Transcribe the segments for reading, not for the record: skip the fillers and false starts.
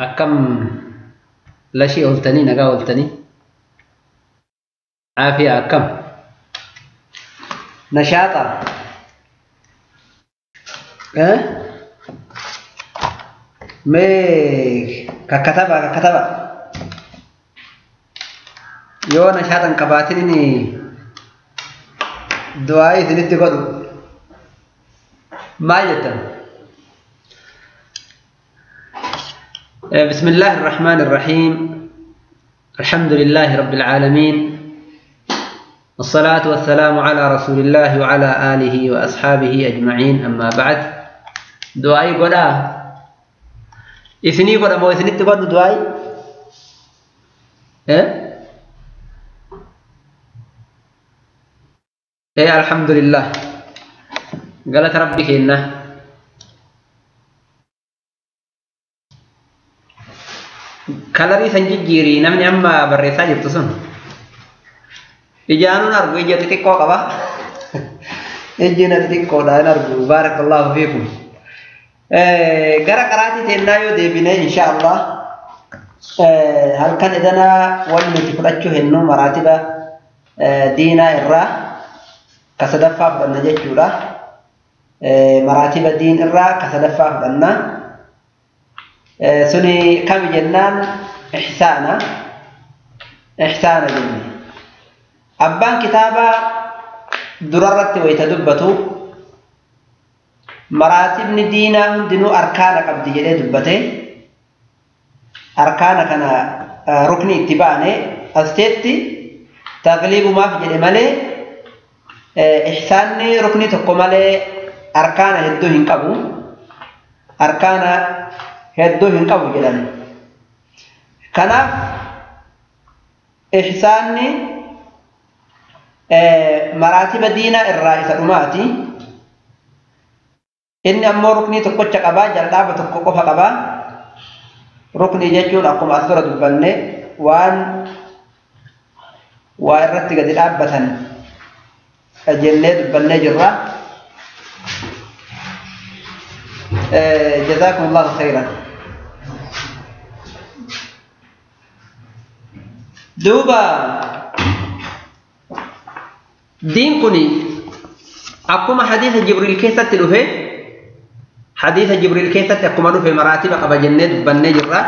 Akkam lashii ooltanii nagaa ooltanii caafiyaa akkam nashaaxa mee kakkataba kakkataba yoo nashaaxan qabaatin du'aa isinitti godhu maal jettan? بسم الله الرحمن الرحيم الحمد لله رب العالمين والصلاة والسلام على رسول الله وعلى آله وأصحابه أجمعين أما بعد دعائي قدا إسني قدا مو إسني تقول دعائي إيه إيه الحمد لله قالت ربك إنه kalarii san jijjiirii namni amma barreessaa jirtu sun ijaanuun argu ija xixiqqoo qaba ijji na xixiqqoodha hin argu baarakallahu fiikum gara qaraatii teennaa yoo deebine insha allah halkan idanaa wan nuti fudhachuu hennu maraatiba diinaa irraa ka sadaffaa fudhanna jechuudha maraatiba diin irraa ka sadaffaa fudhanna suni kami jennaan ihsaana ihsaana jenne abbaan kitaaba durarratti wayta dubbatu maraatibni diinaa hundinuu arkaana qabdi jedhee dubbate arkaana kana rukni itti baane asteetti tagliibumaaf jedhe malee ihsaanni rukni tokko malee arkaana hedduu hin qabu arkaana hedduu hin qabu jedhan kanaaf ihsaanni maraatiba diinaa irraa isa dhumaati inni ammoo ruknii tokkocha qabaa jalqaba tokko qofa qabaa ruknii jechuun akkuma as dura dubbanne waan waa irratti gadi dhaabbatan jennee dubbannee jirra جزاكم الله خيرا دوبا دين كوني أقوم حديث جبريل كيسة تلوه حديث جبريل كيسة أقوم في مراتب قبل جنة بني جرة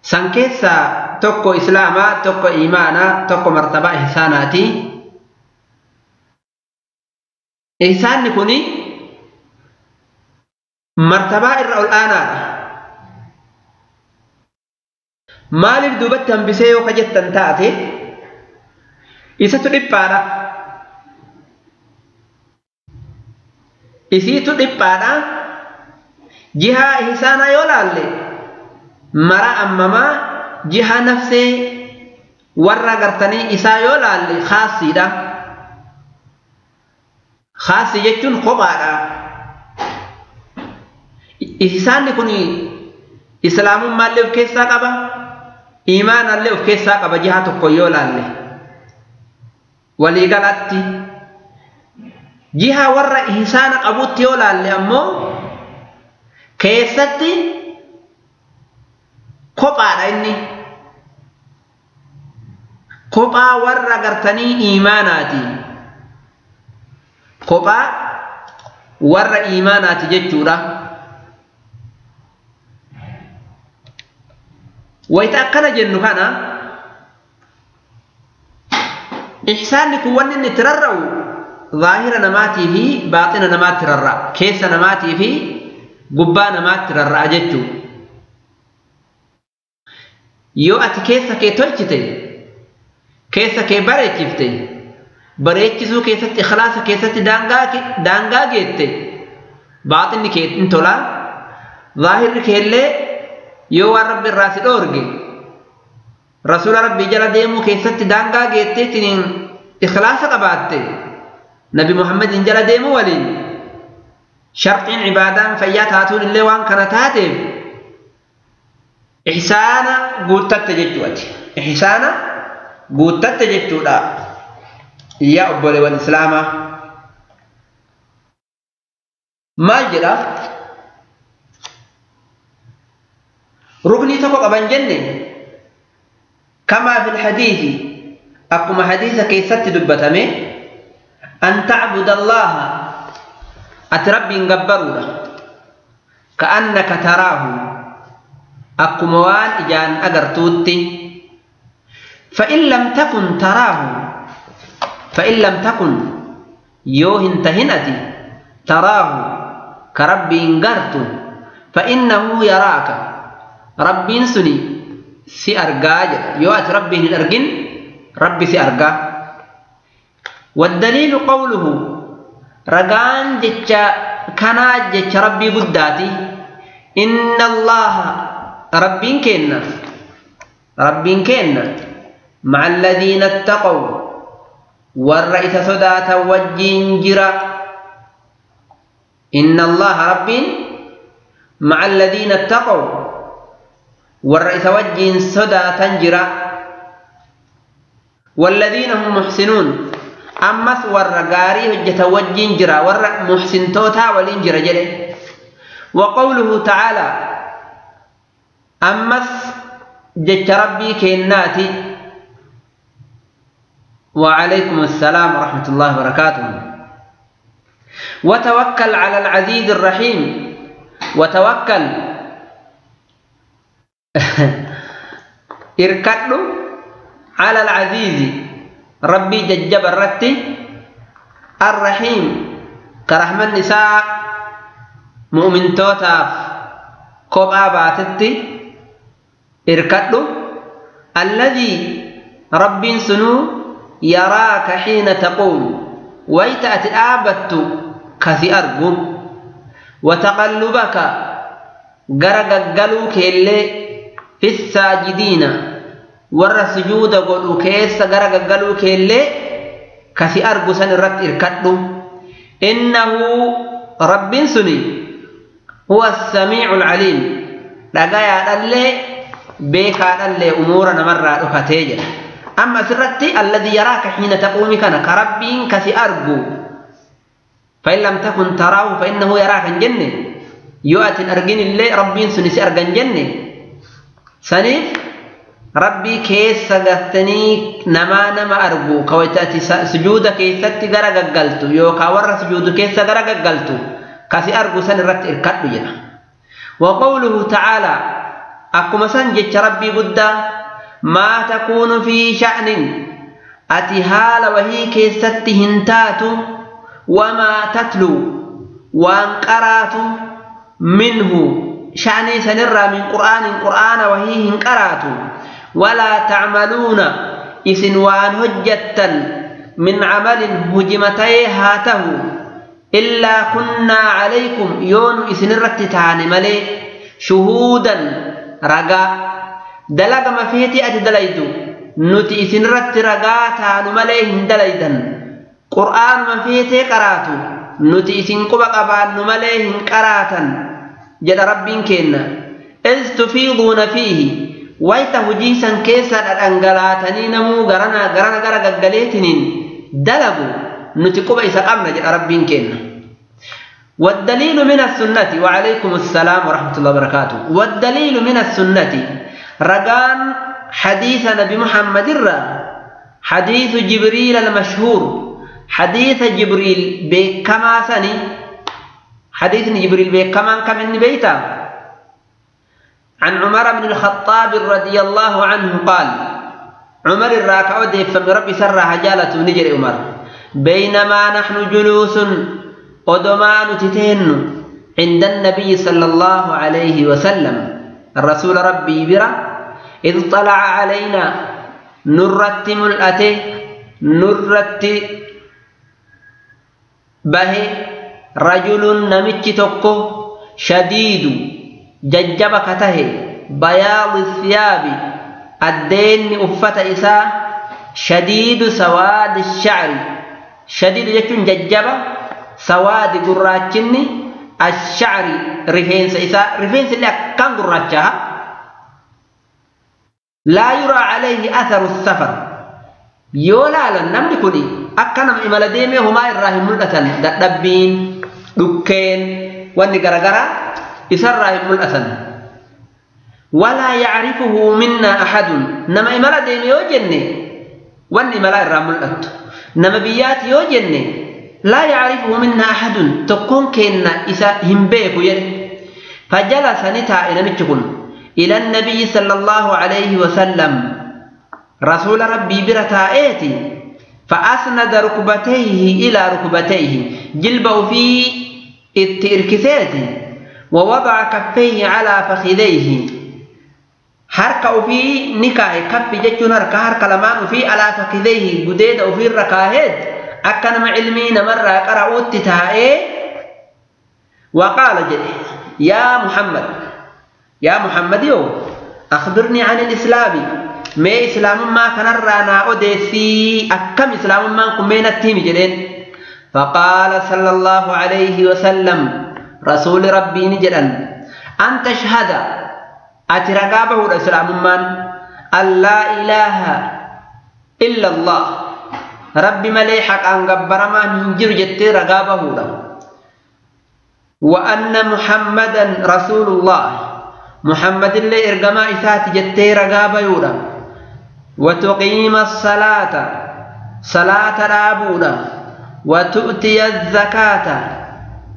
سانكيسة توكو إسلاما توكو إيمانا توكو مرتبة إحساناتي إحسان كوني مرتبة irra ol aanaadha maaliif duubatti hambisee yoo kajettan taate isatu dhiphaadha isiitu dhiphaadha jihaa ihsaanaa yoo laalle mara ammamaa jihaa nafsee warra gartanii isaa yoo laalle khaasiidha khaasii jechuun kophaadha ihsaanni kun islaamummaallee of keessaa qaba iimaanallee of keessaa qaba jiha tokko yoo laalle waliigalatti jiha warra ihsaana qabutti yoo laalle ammoo keessatti kophaadha inni kophaa warra gartanii iimaanaati kophaa warra iimaanaati jechuudha. Wayita akkana jennu kana ihsaanni kun wanni inni itti rarra'u zaahira namaatii fi baaxina namaatti rarra'a keessa namaatii fi gubbaa namaatti rarra'a jechuudha. Yoo ati keessa kee tolchite keessa kee bareechifte bareechisuu keessatti ikhlaasa keessatti daangaa geette baaxinni kee in tola zaahirri kee illee yoo waan rabbi irraa si dhoorge rasuula rabbii jala deemuu keessatti daangaa geetteetiin ikhlaasa qabaatte nabi muhammadin jala deemuu waliin sharxiin cibaadaan fayyaa taatuun illee waan kana taateef ihsaana guuttatte jechuuti ihsaana guuttatte jechuudha yaa obboleewwan islaamaa maal jedha Ruknii tokko qaban jenne kamaa fil hadiisi akkuma hadiisa keessatti dubbatame an tacbuda Allaaha ati Rabbiin gabbaruudha ka'annaka taraahu akkuma waan ijaan agartuutti fa'in lam takun taraahu fa'in lam takun yoo hin tahin ati taraahu ka Rabbiin gartu fa'innahu yaraaka Rabbiin suni si argaa jedha yoo ati Rabbiin hin argin Rabbi si argaa. Waddaliilu qawluhu ragaan jecha kanaa jecha Rabbii guddaati inna Allaaha Rabbiin kenna ma'a alladhiina ittaqaw warra isa sodaatan wajjiin jira inna Allaaha Rabbiin ma'a alladhiina ittaqaw warra isa wajjiin sodaatan jira والذين هم محسنون أمس ور غاري هجة وجين جرا ور محسن توتا ولين جرا جري وقوله تعالى أمس جت ربي كيناتي وعليكم السلام ورحمة الله وبركاته وتوكل على العزيز الرحيم وتوكل إركض على العزيز ربي ججب الرتي الرحيم كرحمة النساء مؤمن توتاف كوب آباتتي إركض الذي ربي سنو يراك حين تقوم ويتأتي آبت كثي أرجو وتقلبك غرغلوك اللي في الساجدين warra sujuuda godhu keessa gara gaggaluu keellee kasi argu san irratti irkadhu innahu rabbiin suni huwa as-samii'ul aliim dhagayaadhallee beekaadhallee umuura namarraa dhokatee jedha amma asirratti alladhi yaraaka hiina taquumi kana ka rabbiin kasi argu fa'in lam takun taraahu fa innahu yaraaka hin jenne yoo ati hin argin illee rabbiin suni si arga hin jenne saniif Rabbii keessa gartanii namaa nama argu ka wayta ati sujuuda keessatti gara gaggaltu yookaan warra sujuudu keessa gara gaggaltu kasi argu san irratti irkadhu jedha. Wa qawluhu ta'aalaa akkuma san jecha Rabbii guddaa maa takuunu fi sha'nin ati haala wahii keessatti hin taatu wamaa tatlu waan qaraatu minhu sha'nii sanirraa min qur'aanin qur'aana wahii hin qaraatu. ولا تعملون إذن وان هجتا من عمل هجمتي هاته إلا كنا عليكم يون إذن الرتتان ملي شهودا رقا دلق ما فيتي أتدليدو نتي إذن الرت رقاتان ملي هندليدا قرآن ما فيتي قراتو نتي إذن قبق أبان ملي هنقراتا جل ربين كينا إذ تفيضون فيه wayta hujii san keessa dhadhangalaatanii namuu garana garana gara gaggaleetiniin dalagu nuti quba isa qabna jedha Rabbiin kenna. والدليل من السنة وعليكم السلام ورحمة الله وبركاته والدليل من السنة رقان حديث نبي محمد الرا حديث جبريل المشهور حديث جبريل بكما سني حديث جبريل بكما كم بيتا عن عمر بن الخطاب رضي الله عنه قال عمر الراكع فمن ربي سر هجالة نجري عمر بينما نحن جلوس قدمان تتين عند النبي صلى الله عليه وسلم الرسول ربي برا إذ طلع علينا نرت ملأته نرت به رجل نمتش تكو شديد ججبك تهي بياض الثياب الدين أفت إساء شديد سواد الشعر شديد يكون ججبة سواد قراتشني الشعر رفينس إساء رفينس اللي كان قراتشها لا يرى عليه أثر السفر يولا لنمني كوني أكنم إمال ديمي هما الراهي ملأة دبين دكين واني غرغرة isarraa hin mul'atan. ولا يعرفه منا أحد نما إملا ديم يوجني وان إملا الرامل نما بيات يوجني لا يعرفه منا أحد تكون كنا إذا هم بيكو يد فجلس نتا إلى متكون إلى النبي صلى الله عليه وسلم رسول ربي برتائتي فأسند ركبتيه إلى ركبتيه جلبه في التركسات ووضع كفيه على فخذيه حركه في نكاه كف جتون حركه حركه لمان في على فخذيه قديد وفي الركاهد أكنم علمي نمر قرأت تهائي وقال جده يا محمد يا محمد يو أخبرني عن الإسلام ما إسلام ما كان رانا أدسي أكم إسلام ما كمين التيم جدين فقال صلى الله عليه وسلم رسول ربي نجدا أن تشهد أترقابه الإسلام من أن لا إله إلا الله ربي مليحك أن قبر ما ننجر جتي رقابه له وأن محمدا رسول الله محمد اللي إرقما إسات جتي رقابه يولا وتقيم الصلاة صلاة رابولا وتؤتي الزكاة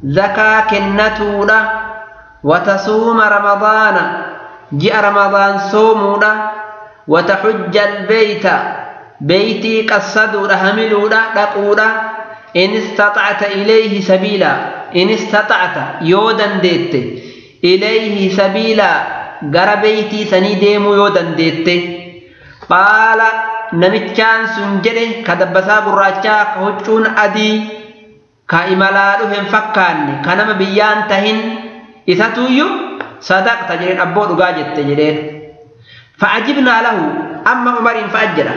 زكاة كنتولا وتصوم رمضان جاء رمضان صومولا وتحج البيت بيتي قصدولا هملولا دقولا إن استطعت إليه سبيلا إن استطعت يودن ديت إليه سبيلا غر بيتي سني ديمو يودن ديت قال نمتشان سنجده كدبسا قراچا كهچون أدي كإملا لهم فكان كنما بيان تهن إساتويو صدقت جرين أبو دقاجت جرين فعجبنا له أما عمر فأجره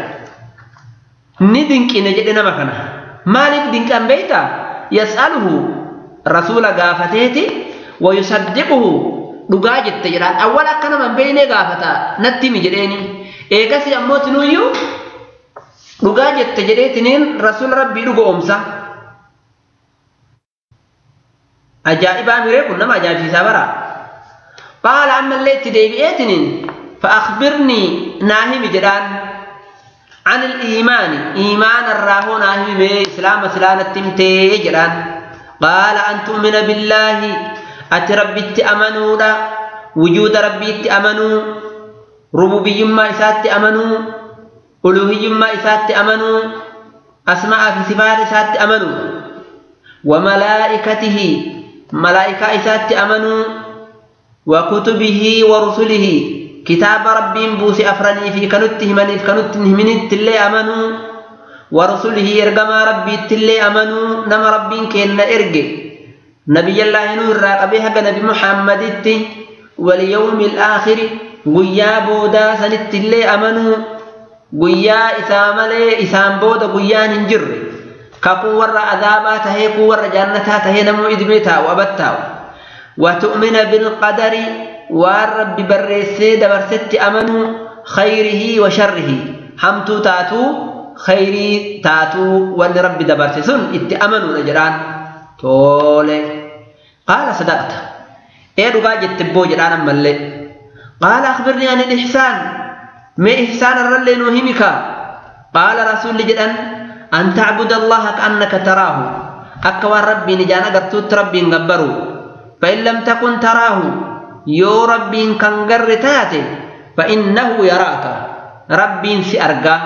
ندنك إن جدنا مكانه مالك دينك أم بيتا يسأله رسول غافتيتي ويصدقه دقاجت جران أولا كان من بين غافتا نتمي جريني إيقاسي أموت نويو دقاجت جريتنين رسول ربي دقو أمسا أجائب أميريكم نما أجائب في سابرا قال أما اللي تديبئتنين فأخبرني ناهمي جران عن الإيمان إيمان الراهو ناهمي بي إسلام سلانة تمتي جران قال أن تؤمن بالله أتربي تأمنوا لا وجود ربي تأمنوا ربوبي ما إسات تأمنوا ألوهي ما إسات تأمنوا أسماء في صفات إسات تأمنوا وملائكته ملائكة إسات تأمنوا وكتبه ورسله كتاب ربي بوس أفرني في كنته من في كنته من تلي أمنوا ورسله إرجما ربي تلي أمنوا نما ربي كأن إرجع نبي الله نور راقبها نبي محمد واليوم الآخر ويا بودا سنت اللي أمنوا ويا إساملي إسام بودا ويا ننجر كقور عذابا تهي قور جنتها تهي نمو إدميتها وأبتها وتؤمن بالقدر والرب برسي دبرست أمنوا خيره وشره حمتو تاتو خيري تاتو وان رب دبرسسون اتأمنوا نجران تولي قال صدقت ايه رقا جتبو جران ملي قال أخبرني عن الإحسان ما إحسان الرلي نوهمك قال رسول جدًا أن تعبد الله كأنك تراه أكوى ربي نجانا قرتوت ربي نقبرو فإن لم تكن تراه يو ربي كان قرتاته فإنه يراك ربي سأرقى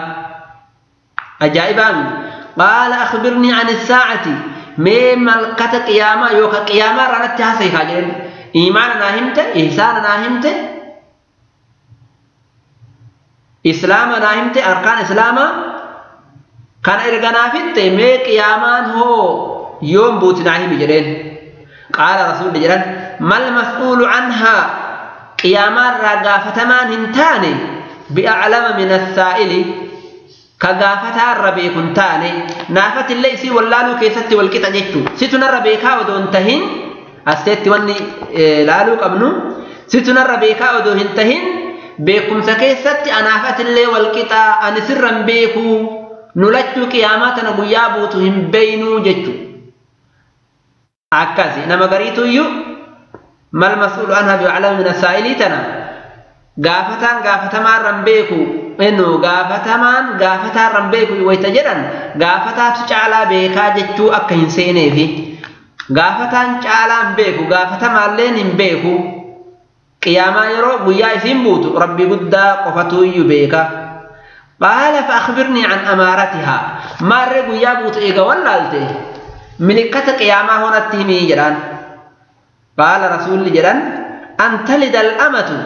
أجائبا قال أخبرني عن الساعة ما ملكة قيامة يوكا قيامة رانتها سيخاجرين إيماننا همت إحساننا همت إسلامنا همت أركان إسلاما كان إرغنا فت ما قيامان هو يوم بوتنا هم جرين قال رسول جرين ما المسؤول عنها قيامان رقافتمان هنتاني بأعلم من السائل كغافتا الربي كنتاني نافت الليسي واللالو كيستي والكتا جتو ستنا الربيكا ودون تهين أستيتي واني لالو قبنو ستنا الربيكا ودون تهين بيكم سكيستي أنافت اللي والكتا أن سرا بيكو نلتو قياماتنا قيابوتهم بينو جتو أكاسي نما قريتو يو ما المسؤول عنها بأعلم من السائل تنا Gaafataan gaafatamaan beeku innu gaafatamaan gaafataan beeku wayta jedhan gaafataatu caalaa beekaa jechuu akka hin seeneefi gaafataan caalaan beeku gaafatamaalleen hin beeku qiyaamaa yeroo guyyaa isiin buutu rabbi guddaa qofatu iyyuu beeka. Qaala fa akhbirnii an amaaratihaa maarree guyyaa buutu eega wallaalte milikkata qiyaamaa honatti himii jedhaan. Qaala rasuulli jedhan an talida al-amatu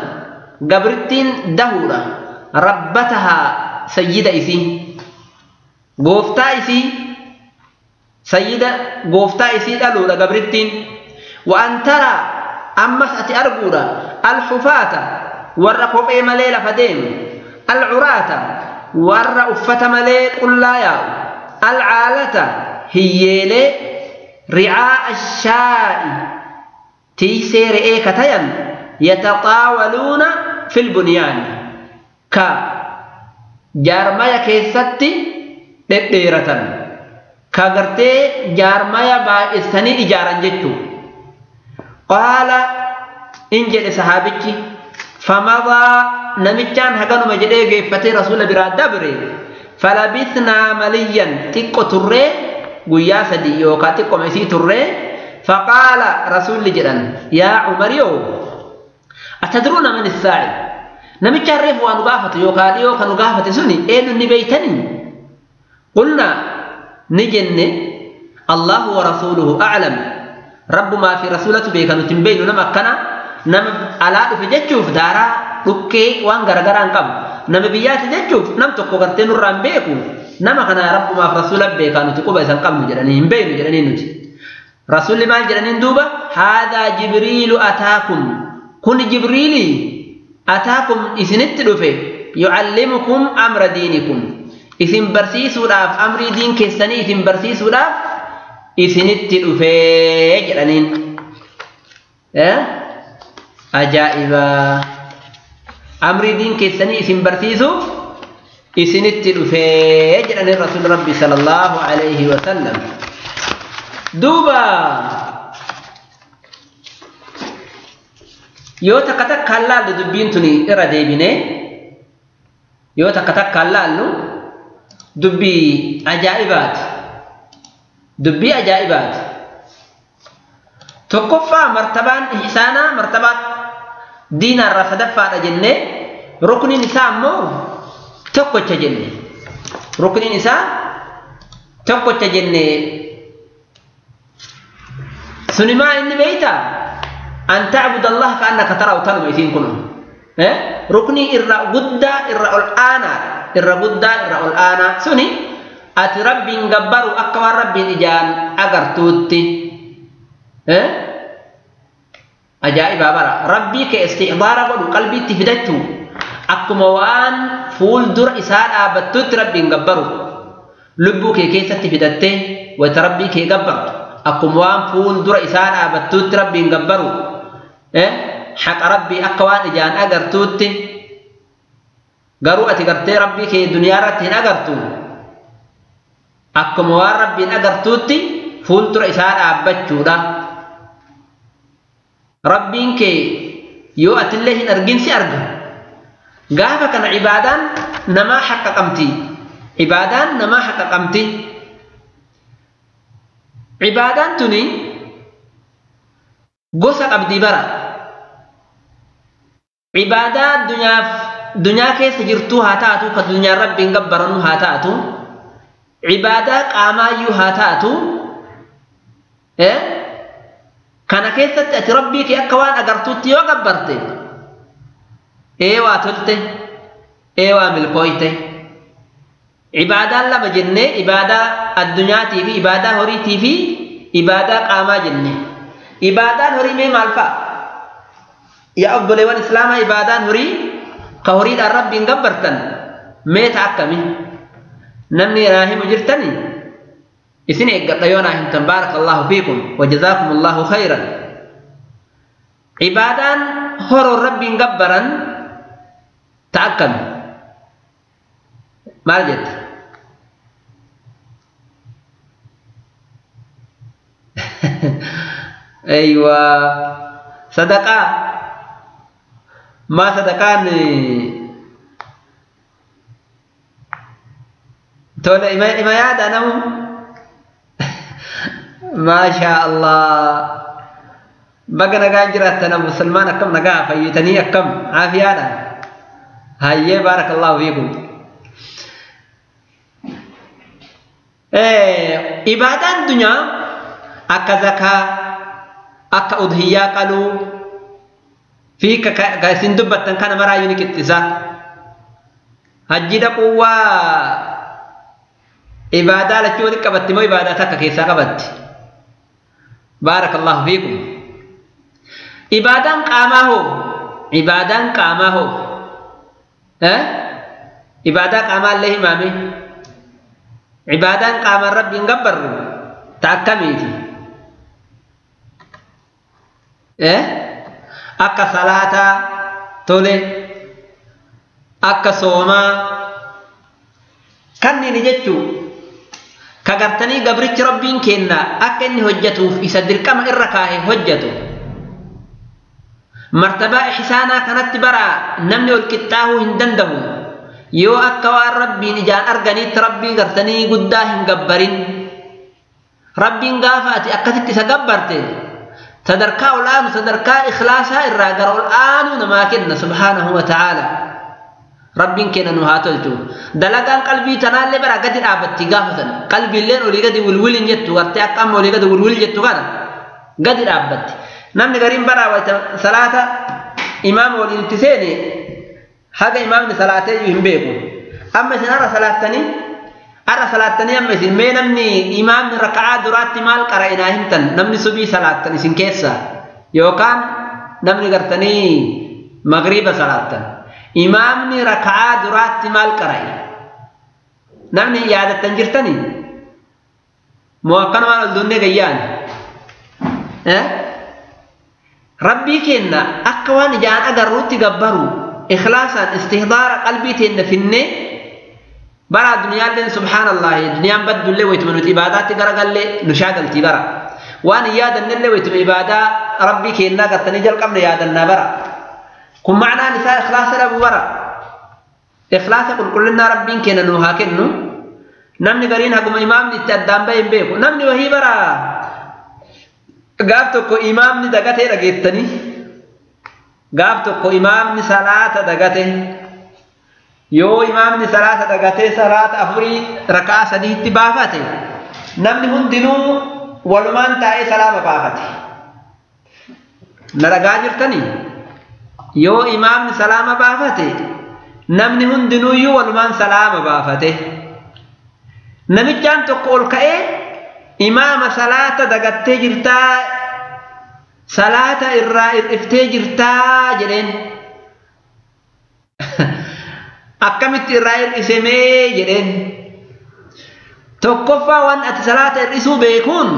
gabrittiin dahuudha rabbatahaa sayyida isii gooftaa isii sayyida gooftaa isii dhaluudha gabrittiin wa an taraa ammas ati arguudha alxufaata warra kophee malee lafa deemu alcuraata warra uffata malee qullaa yaa'u alcaalata hiyyeelee ricaa ashaa'i tiisee re'ee katayan yataxaawaluuna fil bunyaani ka jaarmaya keessatti dhedheeratan ka gartee jaarmaya baay'isanii ijaaran jechuu. Qaala in jedhe sahaabichi famadaa namichaan haganuma jedhee geeffatee rasuula biraa dabre falabithnaa maliyyan xiqqo turree guyyaa sadii yookaan xiqqoma isii turree faqaala rasuulli jedhan yaa Umariyoo atadruuna man issaa'il namichaan reefu waa nu gaafatu yookaan dhiyoo kan nu gaafate suni eenyu ni beeytanii? Qulnaa ni jenne Allahu wa rasuuluhu a'lam rabbumaa fi rasuulatu beeka nuti hin beeynu nama akkana nama alaa dhufe jechuuf daaraa dhukkee waan garagaraa hin qabu nama biyyaati jechuuf nam tokko gartee nurraa hin beeku nama kana rabbumaaf rasuula beekaa nuti quba isan qabnu jedhanii hin beeynu jedhanii nuti. Rasuulli maal jedhaniin duuba haadaa Jibriilu ataakum kun Jibriili ataakum isinitti dhufe yucallimukum amra diinikum isin barsiisuudhaaf amrii diin keessanii isin barsiisuudhaaf isinitti dhufee jedhaniin. Ajaa'iba! Amrii diin keessanii isin barsiisuuf isinitti dhufee jedhaniin rasuulli rabbi sallallahu alayhi wa sallam. Duuba yoo takka takkaan laallu dubbiin tuni irra deebine yoo takka takkaan laallu dubbii ajaa'ibaati. Dubbii ajaa'ibaati. Tokkoffaa martabaan ihsaanaa martabaa diinaarraa sadaffaadha jennee rukniin isaa ammoo tokkocha jenne. Rukniin isaa tokkocha jenne. Sunimaa inni beeytaa? An ta'buda Allaha ka'annaka taraahu tanuma isiin kun. Ruknii irra guddaa irra ol aanaadha. Irra guddaa irra ol aanaa suni ati rabbiin gabbaru akka waan rabbiin ijaan agartuutti. Ajaa'ibaa bara rabbii kee istihdaara godhu qalbiitti fidachuu akkuma waan fuuldura isaa dhaabbattuutti rabbiin gabbaru lubbuu kee keessatti fidattee wayita rabbii kee gabbartu akkuma waan fuuldura isaa dhaabbattuutti rabbiin gabbaru haqa rabbii akka waan ijaan agartuutti garuu ati gartee rabbii kee duniyaa irratti hin agartu akkuma waan rabbiin agartuutti fuuldura isaa dhaabbachuudha. Rabbiin kee yoo atillee hin argin si arga. Gaafa kana ibaadaan namaa haqa qabdi. Ibaadaan namaa haqa qabdi. Ibaadaan tuni gosa qabdi bara. Ibaadaa dunyaa keessa jirtuu haa taatu ka dunyaa rabbiin gabbaranuu haa taatu. Ibaadaa qaamaayyuu haa taatu. Kana keessatti ati rabbii kee akka waan agartuutti yoo gabbarte eewaa tolte eewaa milkooyte. Ibaadaan lama jennee ibaadaa addunyaatii fi ibaadaa horiitii fi ibaadaa qaamaa jenne. Ibaadaan horii mee maal fa'a? Yaa obboleewwan islaamaa ibaadaan horii ka horiidhaan rabbiin gabbartan mee ta'a akkami? Namni naa himu jirtanii? Isin eeggadha yoo naa himtan baarakallahu fiikum wa jazaakumullahu khayran. Ibaadaan horoon rabbiin gabbaran ta'a akkami? Maal jetta? Aywa sadaqaa Maa sadaqaan tole ima yaada namu. Maashaa Allah. Baga nagaan jiraattan Abu Salmaan, akkam nagaa fayyitanii, akkam aafiyaadha? Hayyee, baarakallaahu fiikum. Ibaadaan dunyaa akka zakaa, akka udhiyyaa qaluu fi ka isin dubbattan kana maraayyuu ni qixxisa. Hajji dhaquu waa ibaadaa lachuu walitti qabatti moo ibaadaa takka keessaa qabatti? Baarakallaahu fiikum. Ibaadaan qaamaa hoo? Ibaadaan qaamaa hoo? Ibaadaa qaamaa illee himaame. Ibaadaan qaamaan rabbiin gabbarru ta akkamiiti? Akka salaataa tole, akka soomaa kanneen jechuu ka gartanii gabrichi rabbiin kenna akka inni hojjetuuf isa dirqama irra kaahe hojjetu. Martabaa ihsaanaa kanatti bara namni ol qixxaahuu hin danda'u yoo akka waan rabbiin ijaan arganiitti rabbii gartanii guddaa hin gabbarin. Rabbiin gaafa ati akkasitti isa gabbarte sadarkaa ol aanu, sadarkaa ikhlaasaa irraa gara ol aanuu namaa kenna subhaanahu wa ta'aala. Rabbiin kenna nu haa tolchu. Dalagaan qalbii tanaallee bara gadi dhaabatti gaafa sana. Qalbiilleen olii gadi wilwil hin jettu, gartee akka amma olii gadi wilwil jettu kana gadi dhaabbatti. Namni gariin bara salaata imaama waliin itti seene haga imaamni salaatee iyyuu hin beeku. Amma isin har'a salaattanii, har'a salaattanii, amma isin mee namni imaamni raka'aa duraatti maal qara'e naa himtan, namni subii salaattan isin keessa yookaan namni gartanii magriiba salaattan imaamni raka'aa duraatti maal qara'e namni yaadattan jirtanii moo akkanumaan ol dunnee gayyaan? Rabbii kenna akka waan ijaan agarruutti gabbaru ikhlaasaan istihdaara qalbii teenna finnee bara duniyaalleen subhaanallah duniyaan baddullee waytuma nuti ibaadaatti garagallee nu shaagaltii bara waan hin yaadannellee waytuma ibaadaa rabbii kennaa gartanii jalqabne yaadannaa bara. Kun ma'anaan isaa ikhlaasa dhabu bara. Ikhlaasa qulqullinnaa rabbiin kenna nu haa kennu. Namni gariin haguma imaamni itti addaan bahe hin beeku. Namni wahii bara gaaf tokko imaamni dagatee dhageettanii, gaaf tokko imaamni salaata dagate. Yoo imaamni salaata dagatee salaata afurii raka'aa sadiitti baafate, namni hundinuu walumaan taa'ee salaama baafate. Na dhagaa jirtanii? Yoo imaamni salaama baafate namni hundinuuyyuu walumaan salaama baafate. Namichaan tokko ol ka'ee imaama salaata dagattee jirtaa, salaata irraa hir'iftee jirtaa jedheen. Akkamitti irraa hir'isemee jedheen. Tokkoffaa waan ati salaata hir'isuu beekuun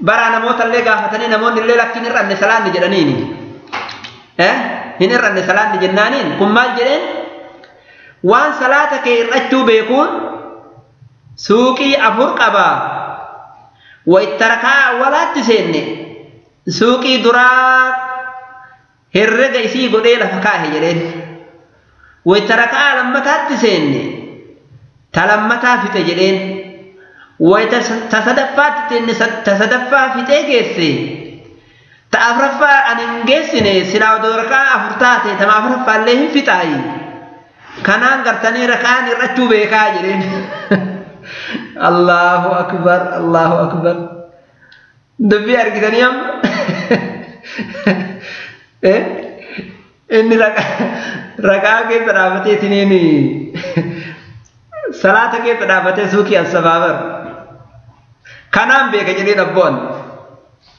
bara namoota illee gaafatanii namoonni illee lakkiin hir'anne salaanni jedhaniini. Hin hir'anne salaanni jennaaniin kun maal jedheen? Waan salaata kee hir'achuu beekuun suuqii afur qabaa. Wayitti rakaa awwalaatti seenne suuqii duraa herrega isii godhee lafa kaahe jedheen. Wayitti rakaa lammataatti seenne ta lammataa fixe jedheen. Wayita ta sadaffaatti seenne ta sadaffaa fixee geesse. Ta afuraffaa ani hin geessine, silaa odoo rakaa afur taate tama afuraffaa illee hin fixaayi. Kanaan gartanii rakaan hir'achuu beekaa jedheen. Allahu akbar, Allahu akbar. Dubbii argitanii amma? Inni rakaa keessa dhaabatee isiniin salaata keessa dhaabatee suuqii assabaabar. Kanaan beeka jedheen abboon.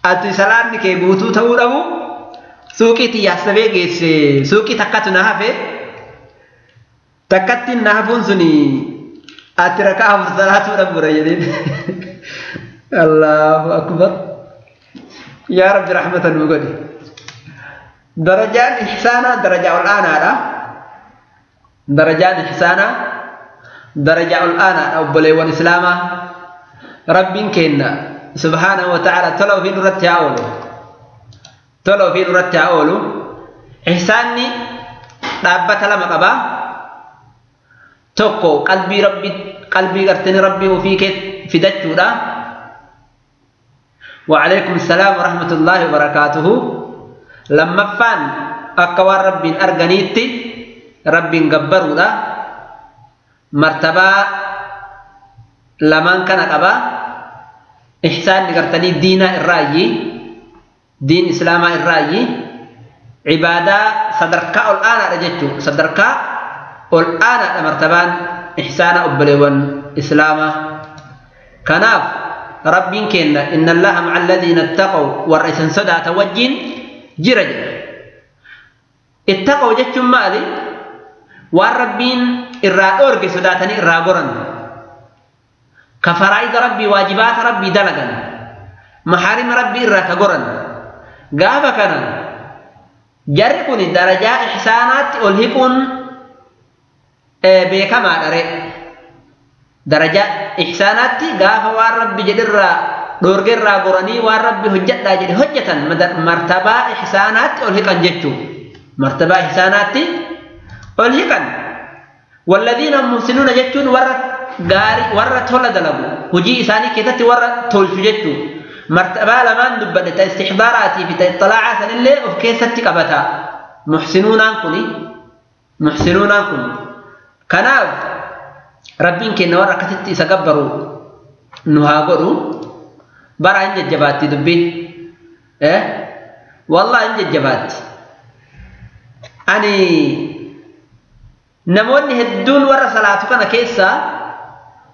Ati salaanni kee guutuu ta'uu dhabu suuqii xiyyaasabee geesse, suuqii takkatu na hafe, takkatti na hafuun suni ati rakaa afur salaatuu dhabura jedheen. Allahu akbar. Yaa Rabbi rahmata nuu godhi. Darajaan ihsaanaa darajaa ol aanaadha. Darajaan ihsaanaa darajaa ol aanaadha obboleewwan islaamaa. Rabbiin kenna subhaanahu wa ta'ala tola ofii nurratti haa oolu. Tola ofii nurratti haa oolu. Ihsaanni dhaabbata lama qaba. Tokko qalbii rabbi qalbii gartanii rabbii ofii kee fidachuudha. وعليكم السلام ورحمة الله وبركاته. Lammaffaan akka waan rabbiin arganiitti rabbiin gabbaruudha. Martabaa lamaan kana qaba. Ihsaanni gartanii diinaa irraayyi, diin islaamaa irraayyi, cibaadaa sadarkaa ol aanaadha jechuudha. Sadarkaa ol aanaadha martabaan ihsaana obboleewwan islaamaa. Kanaaf rabbiin kenna inna allaha ma'a alladhiina ittaqaw warra isan sodaata wajjin jira jedha. Ittaqaw jechuun maali? Waan rabbiin irraa dhoorge sodaatanii irraa goran. Ka faraa'ida rabbii waajibaata rabbii dalagan. Mahaarima rabbii irraa ka goran. Gaafa kana jarri kun darajaa ihsaanaatti ol hiquun beekamaadha ree. Darajaa ihsaanaatti gaafa waan rabbi jedhirraa dhoorgerraa goranii waan rabbi hojjedhaa jedhe hojjetan martabaa ihsaanaatti ol hiqan jechuudha. Martabaa ihsaanaatti ol hiqan. Walladhiina muhsinuuna jechuun warra gaarii warra tola dalagu hojii isaanii keessatti warra tolchu jechuudha. Martabaa lamaan dubbadhe ta istixdaaraatii fi ta ixxalaacaa sanillee of keessatti qabata. Muhsinuunaan kuni muhsinuunaan kun kanaaf rabbiin kenna warra akkasitti isa gabbaru nu haa godhu. Bara hin jajjabaatti dubbiin. Wallaahi hin jajjabaatti. Ani namoonni hedduun warra salaatu kana keessa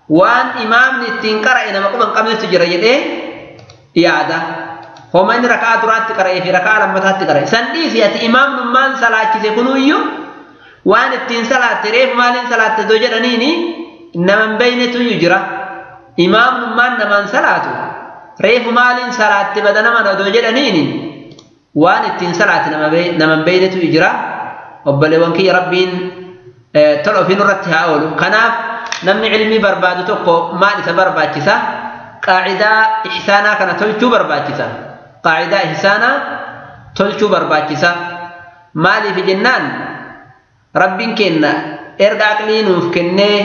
waan imaamni ittiin qara'e nama quba hin qabnetu jira jedhee yaada. Homa inni raka'aa duraatti qara'ee fi raka'aa lammataatti qara'e. San dhiisi ati imaamnummaan salaachise kunuyyuu waan ittiin salaatte reefu maaliin salaatte doo jedhaniini nama hin beeynetu jira. Imaamnummaan namaan salaatu reefu maaliin salaatte bada nama doo jedhaniini waan ittiin salaatte nama hin beeynetu jira. Obboleewwan kiyya rabbiin tola ofii nurratti haa oolu. Kanaaf namni ilmii barbaadu tokko maal isa barbaachisa? Qaacidaa ihsaanaa kana tolchuu barbaachisa. Qaacidaa ihsaanaa tolchuu barbaachisa. Maaliif jennaan rabbiin kenna erga aqlii nuuf kennee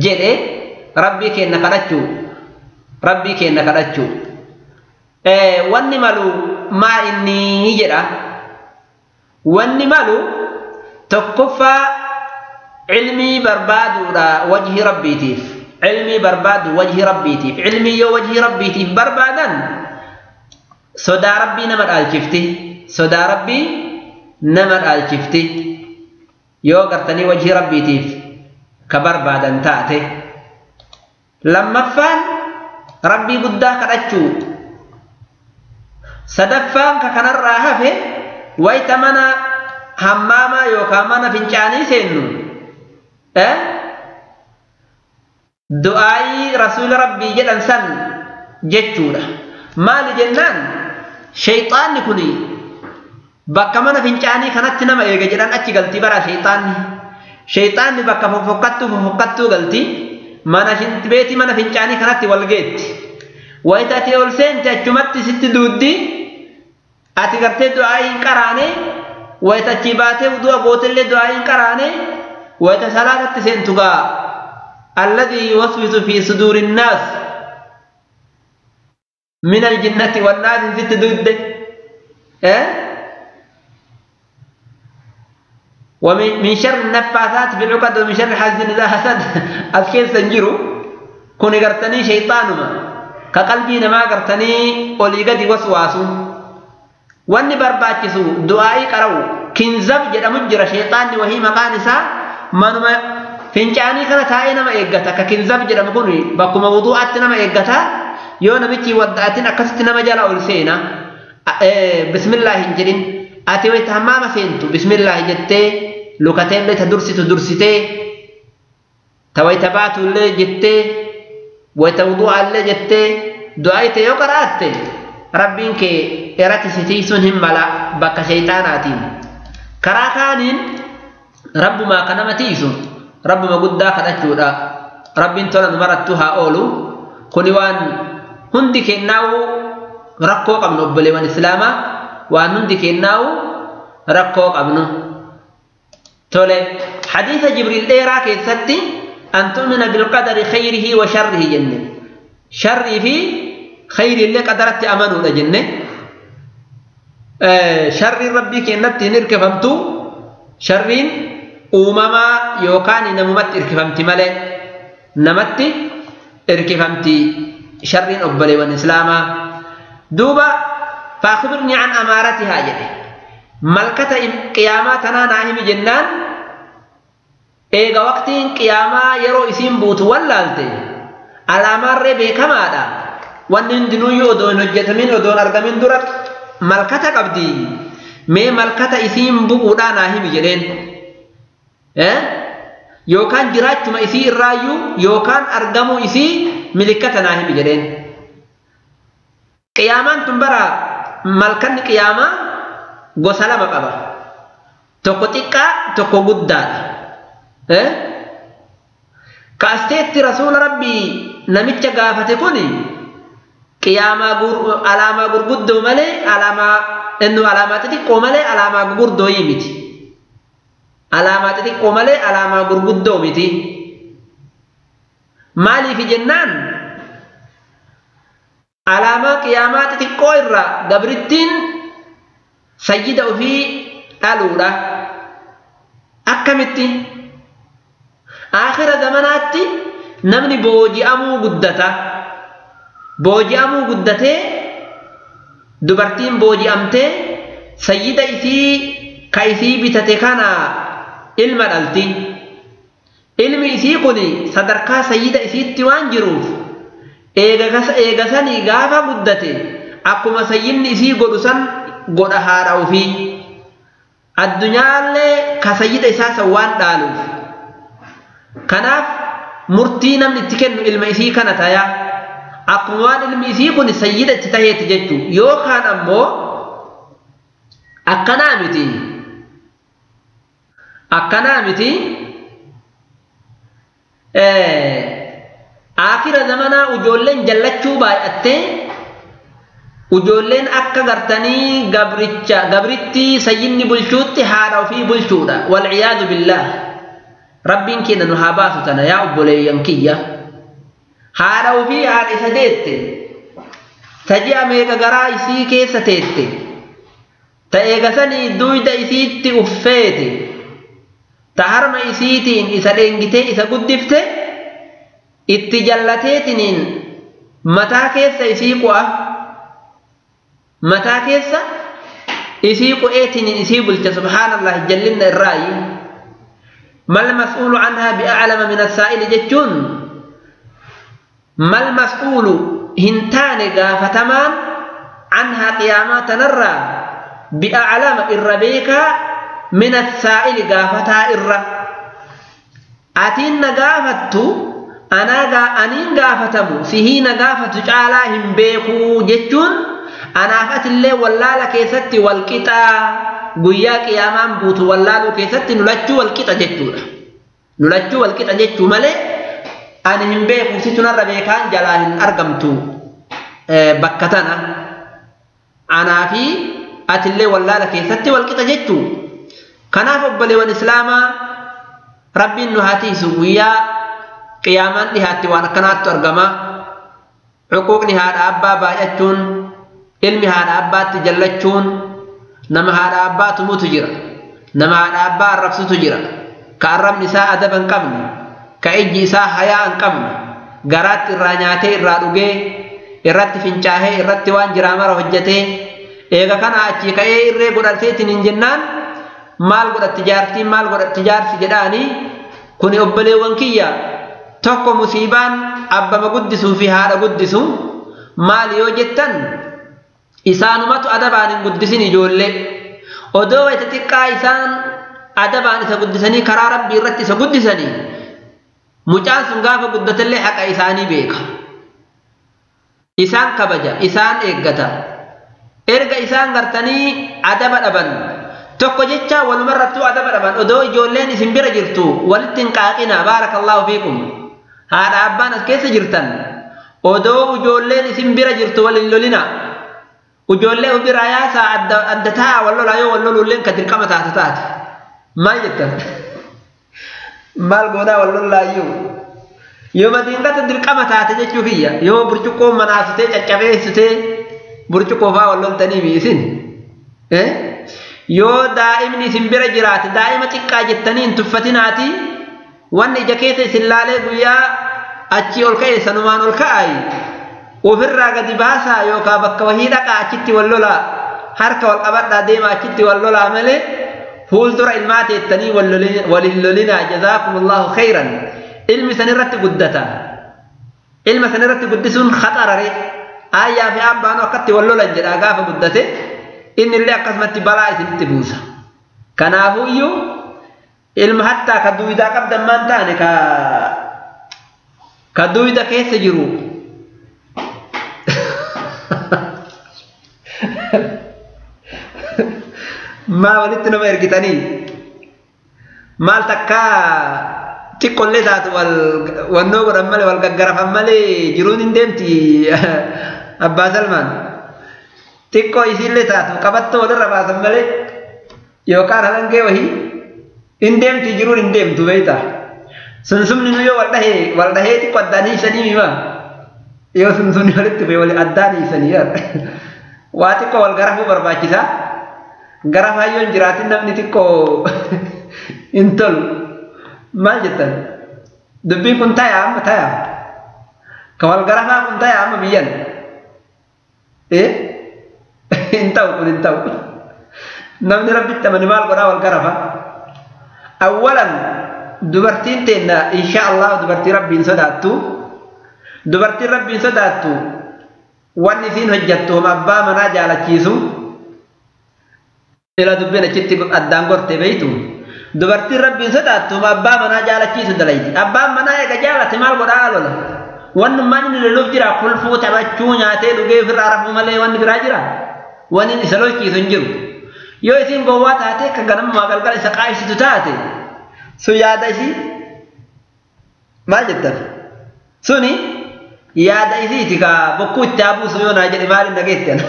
jedhe rabbii kenna kadhachuu rabbii kenna kadhachuu. Wanni malu maa inni jedha. Wanni malu tokkoffaa ilmii barbaaduudha wajhi rabbiitiif. Ilmii barbaadu wajhi rabbiitiif. Ilmii yoo wajhi rabbiitiif barbaadan sodaa rabbii nama dhaalchifti. Sodaa rabbii nama dhaalchifti. Yoo gartanii wajhi rabbiitiif ka barbaadan taate. Lammaffaan rabbii guddaa kadhachuu. Sadaffaan ka kanarraa hafe wayta mana hammaamaa yookaan mana fincaanii seennu du'aayii rasuula rabbii jedhan san jechuudha. Maali jennaan shayxaanni kun bakka mana fincaanii kanatti nama eega jedhan achi galti bara shayxaanni. Shayxaanni bakka fofokkattuu galti mana beetii mana fincaanii kanatti wal geetti. Wayita ati ol seente achumatti sitti duuddi ati gartee du'aayii hin qaraane wayita achii baatee du'a gootellee du'aayii hin qaraane wayita salaatatti seentu gaa alladhii yuwaswisu fi suduuri nnaas min aljinnati wannaasi sitti duudde. ومن شر النفاثات في العقد ومن شر حاسد إذا حسد أذكر سنجرو كوني قرتني شيطانما كقلبي نما قرتني ولي قد وسواسو واني برباچسو دعائي قرأو كنزب jedhamu jira shayxaanni wahii maqaan isaa manuma fincaanii kana taa'ee nama eeggata. Ka kinzab jedhamu kun bakkuma wudu'aatti nama eeggata. Yoo namichi wadda'atin akkasitti nama jala ol seena bismillah hin jedhin. Ati wayita hammaama seentu bismillah jettee lukateellee ta dursitu dursitee ta wayita baatullee jettee wayita wudu'aallee jettee du'aayite yoo qara'atte rabbiin kee irratti si tiisuun hin mala bakka shayxaanaatiin. Karaa kaaniin rabbumaa ka nama tiisu rabbuma guddaa kadhachuudha. Rabbiin tola nu marattu haa oolu. Kuni waan Hundi kennaa'u rakkoo qabnu obboleewwan islaamaa waan hundi kennaa'u rakkoo qabnu. Tole hadiisa Jibriil dheeraa keessatti an tu'mina bilqadari khayrihi wa sharrihi jenne. Sharrii fi khayri illee qadaratti amanuudha jenne. Sharriin rabbii kennatti hin hirkifamtu, sharriin uumamaa yookaan namumatti hirkifamti malee namatti hirkifamti sharriin obboleewwan islaamaa. Duuba faakhbirnii an amaaratihaa jedhe. Malkata qiyaamaa tanaa naa himi jennaan eega waqtiin qiyaamaa yeroo isiin buutu wallaalte alaamaarree beekamaadha. Wanni hundinuyyuu odoo hin hojjetamin odoo hin argamin dura malkata qabdi. Mee malkata isiin bu'uudhaa naa himi jedheen. Yookaan jiraachuma isii irraayyuu yookaan argamuu isii milikkata naa himi jedheen. Qiyaamaan tun bara malkanni qiyaamaa gosa lama qaba. Tokko xiqqaa tokko guddaadha. Kaasteetti rasuula rabbii namicha gaafate kuni qiyaamaa alaamaa gurguddoo malee alaamaa innu alaamaa xixiqqoo malee alaamaa gurguddoo miti. Alaamaa xixiqqoo malee alaamaa gurguddoo miti. Maaliif jennaan alaamaa qiyaamaa xixiqqoo irraa gabrittiin sayyida ofii dhaluudha. Akkamitti? Aakhira zamanaatti namni booji'amuu guddata. Booji'amuu guddatee dubartiin booji'amtee sayyida isii ka isii bitate kana ilma dhalti. Ilmi isii kun sadarkaa sayyida isiitti waan jiruuf eega sanii gaafa guddate akkuma sayyidni isii godhu san godha haadha ofii. Addunyaallee ka sayyida isaa san waan dhaaluuf. Kanaaf murtii namni itti kennu ilma isii kana tayaa. Akkuma waan ilmi isii kun sayyida itti taheeti jechuu. Yookaan ammoo akkanaa miti. Akkanaa miti. Aakhira zamanaa ijoolleen jallachuu baay'attee ijoolleen akka gartanii gabrittii sayyidni bulchuutti haadha ofii bulchuudha. Walciyaadu billaah. Rabbiin keenya nu haa baasu tana yaa obboleeyyan kiyya. Haadha ofii haadha isa deette. Ta ji'a meeqa garaa isii keessa teette. Ta eegasanii duyda isiitti uffeete. Ta harma isiitiin isa dheengitee isa guddifte. Itti jallateetiniin mataa keessa isii qu'aa. Mataa keessa isii qu'eetiniin isii bulcha. Subhaanallah jallinna irraayi. Mal mas'uulu anhaa bi'a'lama min as-saa'ili jechuun mal mas'uulu hin taane gaafatamaan anhaa qiyaamaa tanarraa bi'a'lama irra beekaa min as-saa'ili gaafataa irra. Atiin na gaafattu aniin gaafatamu sihii na gaafatu caalaa hin beekuu jechuun anaaf atillee wallaala keessatti walqixaa guyyaa qiyaamaan buutu wallaaluu keessatti nulachuu walqixa jechuudha. Nulachuu walqixa jechuu malee ani hin beeku situ narra beekaan jalaa hin argamtu bakka tana. Anaa fi atillee wallaala keessatti walqixa jechuu. Kanaaf obboleewwan islaamaa rabbiin nu haa tiisu guyyaa qiyaamaan dhihaatti waan akkanaattu argama. Xuquuqni haadha abbaa baay'achuun, ilmi haadha abbaatti jallachuun, nama haadha abbaa tumutu jira, nama haadha abbaa arrabsutu jira. Ka arrabni isaa adaba hin qabne, ka ijji isaa hayaa hin qabne, garaatti irraa nyaatee irraa dhugee, irratti fincaahee irratti waan jiraa mara hojjetee, eega kana achii ka'ee irree godhateetiin hin jennaan maal godhatti jaartiin maal godhatti jaarsi jedhaanii kuni obboleewwan kiyya. Tokko musiibaan abbama guddisuu fi haadha guddisu maal yoo jettan isaanumatu adabaan hin guddisin ijoollee. Odoo wayita xiqqaa isaan adabaan isa guddisanii karaa rabbii irratti isa guddisanii mucaan sun gaafa guddatellee haqa isaanii beeka. Isaan kabaja, isaan eeggata. Erga isaan gartanii adaba dhaban tokko jecha walumarrattuu adaba dhaban odoo ijoolleen isin bira jirtu walitti hin qaaqina. Baarakallaahu fiikum. Haadha abbaan as keessa jirtan Odoo ijoolleen isin bira jirtu wal hin lolina. Ijoollee biraa yaasaa adda taa'aa wal lolaa yoo wal loluulleen ka dirqama taate taate. Maal jettan? Maal goonaa wal lollaayyuu? Yoo madiingata dirqama taate jechuu kiyya yoo burcuqqoo manaasitee caccabeessitee burcuqqoo fa'aa wal loltanii isin. Yoo daa'imni isin bira jiraate daa'ima xiqqaa jettanii hin tuffatinaati wanni ija keessa isin laalee guyyaa achi ol ka'e sanumaan ol ka'aayi ofirraa gadi baasaa yookaan bakka wahii dhaqaa achitti wal lolaa harka wal qabadhaa deema achitti wal lolaa malee fuuldura ilmaa teettanii wal hin lolinaa. Jazaakumullahu khayran. Ilmi sanirratti guddata. Ilma sanirratti guddisuun khaxarare aayyaa fi abbaanuu akkatti wal lolan jedhaa gaafa guddate inni illee akkasumatti balaa isinitti buusa. Kanaafuyyuu ilma hattaa ka duwidaa qabdan maan taane ka duwida keessa jiru maa walitti nama ergitanii maal takkaa xiqqollee taatu wannoo godhan malee wal gaggarafan malee jiruun hin deemti. Abbaa Salmaan xiqqoo isiillee taatu qabattoo walirra baasan malee yookaan halangee wahii hin deemti jiruun hin deemtu beektaa. Sunsumni nu yoo wal dhahee xiqqoo addaan hiisanii mima yoo sunsumni walitti bu'e wal addaan hiisanii waa xiqqoo wal garafuu barbaachisaa. Garafaa yoo hin jiraatin namni xiqqoo hin tolu. Maal jettan? Dubbiin kun tayaa amma tayaa. Ka wal garafaa kun tayaa amma biyyan. Hin ta'u kun hin ta'u. Namni rabbitti amane maal godhaa wal garafa? Awwalan dubartiin teenna insha Allah dubartii rabbiin sodaattu. Dubartiin rabbiin sodaattu wanni isiin hojjattu homa abbaa manaa jaalachiisu. Ila dubbiin achitti addaan gorte beeytu. Dubartiin rabbiin sodaattu homa abbaa manaa jaalachiisu dalayti. Abbaan manaa eega jaalate maal godhaa lola? Wannummaan inni loluuf jira kolfuu taphachuu nyaatee dhugee ofirraa rafuu malee wanni biraa jira. Wanni isa lolchiisu hin jiru. Yoo isiin gowwaa taate kan ganamumaa galgala isa qaayisitu taate sun yaada isii maal jettan? Suni yaada isiiti ka bokkuu itti haa buusu yoo naa jedhe maaliin dhageettan?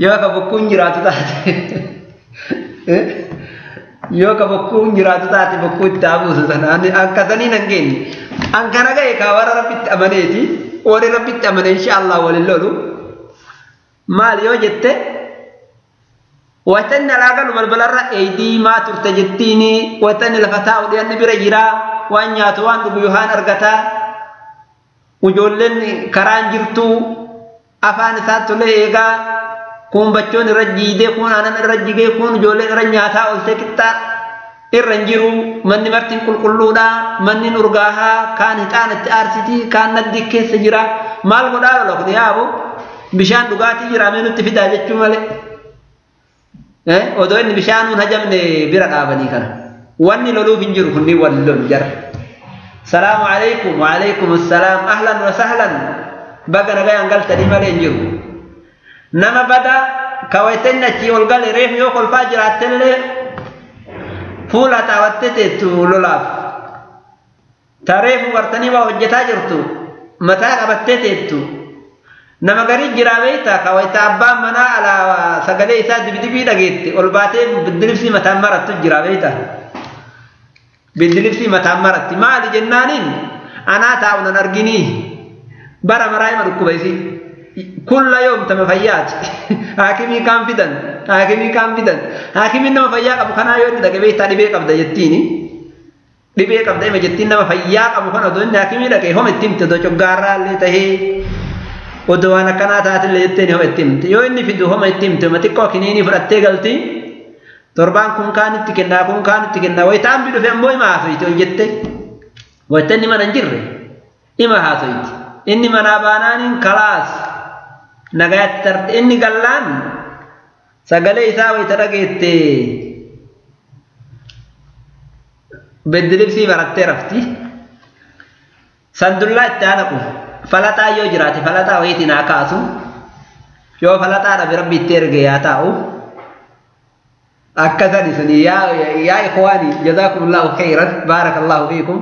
Yoo ka bokkuun jiraatu taate yoo ka bokkuun jiraatu taate bokkuu itti haa buusu sana akkasanii nan geenye. An kana ga'e ka warra rabbitti amaneeti warri rabbitti amane insha Allah waliin lolu. Maal yoo jette watanni alaa galu balbalarra eedii maa turte jettiini watanni lafa taa'u dhiyaanni bira jiraa waan nyaatu waan dhugu yohaan argataa ijoolleen karaan jirtu afaan isaa tolee eegaa kun bachoon irra jiidee kun aanan irra jigee kun ijoolleen irra nyaataa oltee qixxaa irra hin jiru manni martiin qulqulluudha manni urgaahaa kaan hixaan itti aarsitii kaan naddi keessa jira maal godhaa lola kun yaa'u bishaan dhugaatii jira mee nutti fidaa jechuu malee. Odoo inni bishaan hin hajamne bira dhaabanii kana. Wanni loluuf hin jiru kunniin wal lolu jara. Salaamu alaikum wa alaikum assalaam ahlan wa sahlan baga nagayaan galtanii malee hin jiru. Nama bada kawaitanni achii ol gale reefu yoo kolfaa jiraattellee fuula xaawattee teettu lolaaf. Ta reefu gartanii waa hojjetaa jirtu mataa qabattee teettu. Nama garii jiraa beektaa kawaita abbaan manaa alaa sagalee isaa dibdibii dhageette ol baatee biddilibsii mataan marattu jira beektaa. Biddilibsii mataan maratti maali jennaaniin anaa taa'u nan arginii bara maraa hima dhukkuba isii kulla yoom tama fayyaati haakimii kaan fidan haakimii kaan fidan haakimiin nama fayyaa qabu kanaa yoo inni dhaqe beektaa dhibee qabda jettiini dhibee qabda hima jettiin nama fayyaa qabu kana odoo inni haakimii dhaqe homa itti himte odoo coggaarraa illee tahee odoo waan akkanaa taatillee jetteen homa itti himte yoo inni fidu homa itti himte xiqqoo kiniinii fudhattee galti torbaan kun kaan itti kennaa kun kaan itti kennaa wayitaan bi dhufe ammoo ima haasoyte ol jette wayita inni mana hin jirre ima haasoyti inni manaa baanaaniin kalaas nagaatti tarte inni gallaan sagalee isaa wayita dhageette beddilibsii barattee rafti sandullaa itti aanaqu falaxaa yoo jiraate falaxaa wayiitiin haa kaasu yoo falaxaa dhabe rabbi itti erge yaa taa'u akkasani suni yaa ikhwaani jazaakumullahu khayran baarakallahu fiikum.